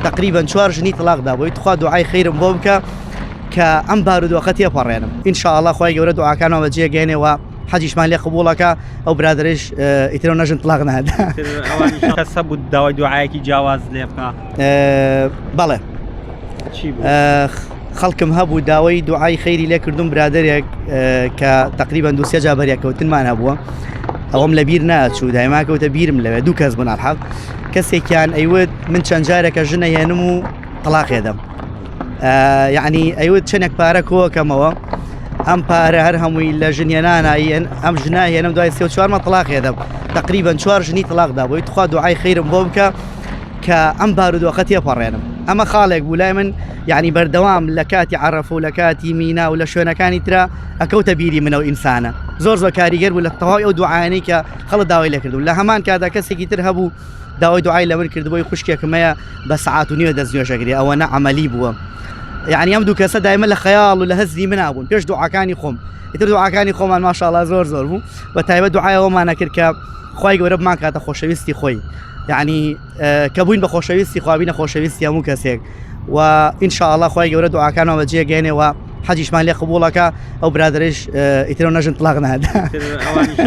تقریبا چوار ژنی تڵاق دابووی تخوا دوعای خیرم بۆ بکە کە ئەم بارودۆخە تێپەڕێنم ان شاء الله خوای گەورە دوعاکانمان بەجێ گەێنێ و حەجیشمان لێ قبوڵەکە ئەو برادریش ئیترەوە نەژن تڵاق نادا کەس هەبوو داوای دوعایەکی جیاواز لێ بکە بەڵێ خەڵکم هەبوو داوای دوعای خەیری لێ کردم برادێک کە تقریبا دوسێ جا بەریەکەوتنمان هەبووە ئەوەم لە بیر ناچوو دایما کەوتە بیرم لەوێ دوو کەس بوون ئەلحەق کەسێکیان ئەیوت من چەند جارێکە ژنە هێنم و تەڵاقێدەم یعنی ئەیوت چەندێک پارە کۆکەمەوە ئەم پارە هەر هەمووی لە ژنێنانایەن ئەم ژنا هێنم دوای سێ چوارمە تەڵاقێدەم تقریبا چوار ژنی تەڵاقدا بۆی تخوا دوعای خەیرم بۆ بکە کە ئەم بارودۆخە تێپەڕێنم ئەمە خاڵێک بوو لای من یعنی بەردەوام لە کاتی عەرەفە و لە کاتی مینا و لە شوێنەکانی ترا ئەکەوتە بیری منەوە ئینسانە زۆر زۆر کاریگەر بوو لە تەواوی ئەو دوعاانەی کە خەڵک داوای لێکردو لە هەمان کادا کەسێکی تر هەبوو داوای دوعای لە من کردبووی خوشکێکمەیە بە سەعات و نیوە دەست نوێژەگری ئەوە نە عملی بووە یعنی ئەم دوو کەسە دایمە لە خەیاڵ و لە هەزری منا بوون پێش دوعاکانی خۆم ئیتر دوعاکانی خۆمان ماشاءالله زۆر زۆر بوو بە تایبەت دوعایەوەمانە کرد کە خوای گەورە بمان کاتە خۆشەویستی خۆی یعنی کە بووین بە خۆشەویستی خوابینە خۆشەویستی هەموو کەسێک و ئینشاءاللە خوای گەورە دوعاکانمان بەجێ گەێنێ و حەجیشمان لێ قبوڵەکە ئەو برادریش ئیترەوە نەژن تڵاق نادا.